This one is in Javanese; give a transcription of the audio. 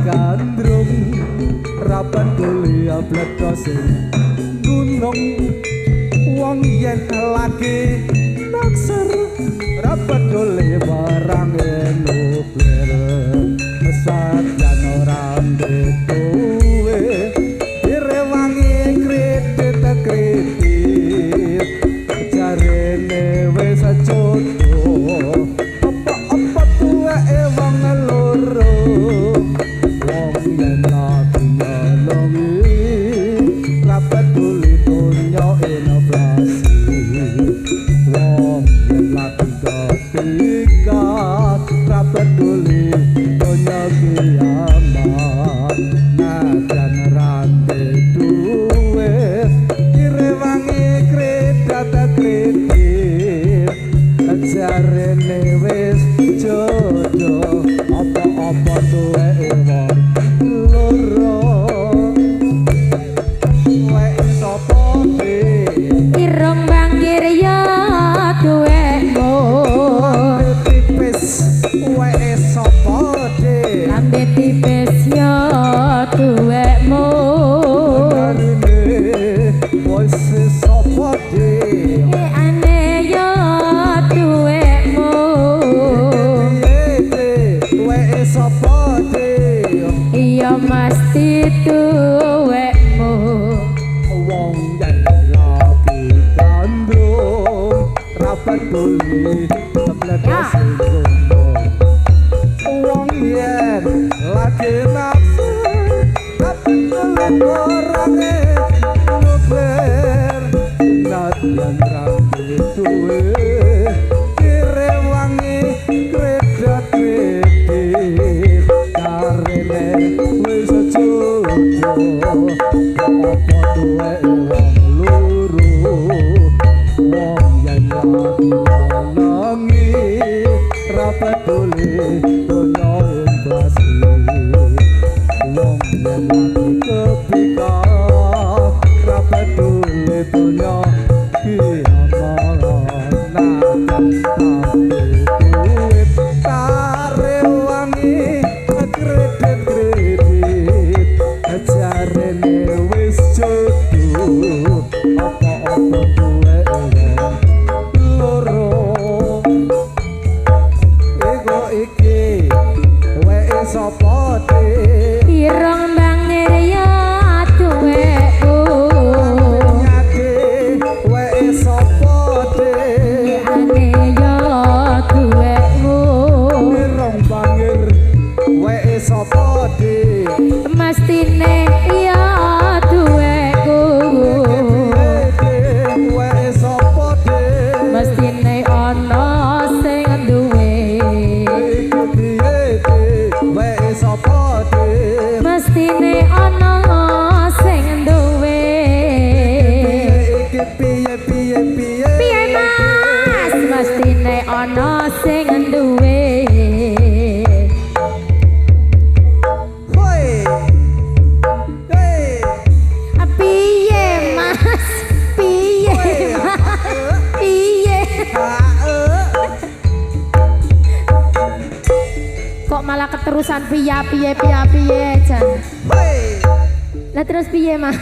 Gandrung ra peduli bledose gunung, wong yen lagi naksir ra peduli barange nuklir, sadyan ora duwe direwangi kredit kredit, jarene wis jodoh apa-apa tuweke wong loro. Wong yen lagi nyolongi ra peduli donya inflasi, wong yen lagi kepikat ra peduli donya kiamat, najan ra duwe direwangi kredit kredit, jarene wis jodoh apa-apa tuweke wong loro. Tuweke sapa de? Irung bangir ya tuwekmu. Lambe tipis tuweke sapa de? Lambe tipis ya tuwekmu. Jarene wis sapa de? Ane ya tuwekmu. Piye de? Tuweke sapa de? Iya mesti tuwekmu. Wong yen lagi gandrung ra peduli Ya. bledose gunung, wong yen lagi naksir ra peduli barange nuklir, nadyan ra duwe direwangi kredit kredit, jarene wis jodoh apa tuweke wong loro. Wong yen lagi nyolongi ra peduli donya inflasi, wong yen lagi kepikat ra peduli donya kiamat, najan duwe tarewangi kredit kredit, jarene wis jodoh apa-apa tuweke wong loro. Ego iki weke sapa de? Irung bangir ya tuwekku. Nyate weke sapa de? Ane ya tuwekmu. Irung bangir weke sapa de? Mestine ya tuwekku. Iki piye de? Weke sapa de? Mestine ana sing duwe. Iki piye de? Weke sapa de? Mestine ana sing duwe. Iki piye piye piye? Piye Mas? Mestine ana sing duwe. Hoi. Hei. Piye Mas? Piye Mas? Piye? Kok malah keterusan piye piye piye piye jan. Hoi. Lah terus piye Mas?